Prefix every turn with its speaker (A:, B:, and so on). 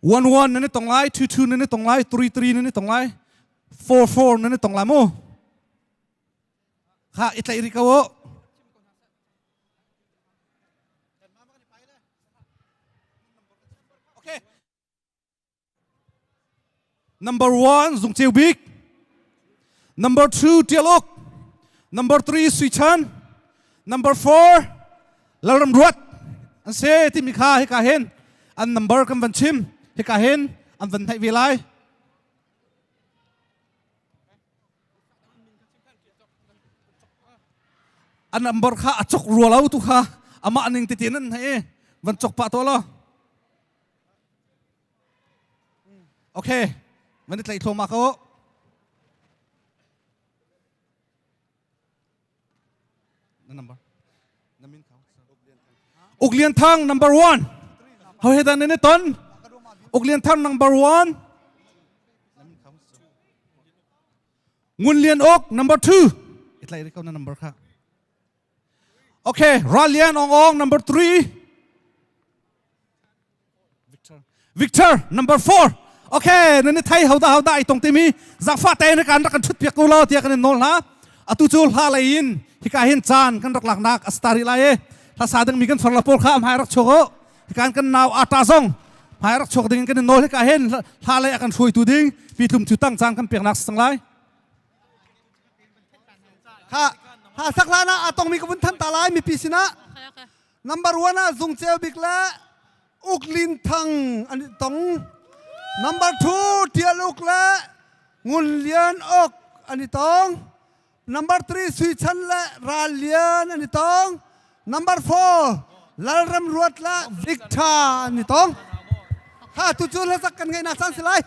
A: 1 1 nan i tong lai, 2 2 nan i tong lai, 3 3 nan i tong lai, 4 4 nan i tong lai mu. Kha i tlaih rih ko u. Okay. Number 1 Zung Ceu Bik. Number 2 Tial Uk. Number 3 Sui Chan. Number 4 Lalram Ruat. An se timi kha hika hin an number kan van chim hika hin an van theih ve lai. An number kha a chok rua lo tu kha amah ning tete nan hei van chok pah to lo. Okay, van i tlaih thluahmah ko. Na number. Na min kha. Uk Lian Thang number 1. Ho he dan ne ton? Uk Lian Thang number 1. Ngun Lian Ok number 2. Itlai ri ko na number kha. Okay, Ralian Ong Ong number 3. Victor. Victor number 4. Okay, nan thai hoda hoda ai tong timi zakfa te na kan rak kan thut piak ko lo tia kan in nawl hna. Atu cu hla lei in hika hin caan kan rak lak nak astari lai e. Hla sa ding mi kan far la pawl kha am hai rak chok o. Hikan kan nau ata zong hmai rak chok ding kan in nawl hika hin hla lei a kan hruai tu ding pi tlum chu tang caan kan pek nak sang lai.
B: Ha ha sak hlan ah atong mi ka vun than ta lai mipi sinah number 1 ah Zung Ceu Bik le Uk Lin Thang an tong number 2 Tial Uk le Ngun Lian Ok an i tong number 3 Sui Chan le Ral Lian an i tong number 4 Lalram Ruat le Victor an i tong ha tu cu hlasak kan ngeih nak caan si lai.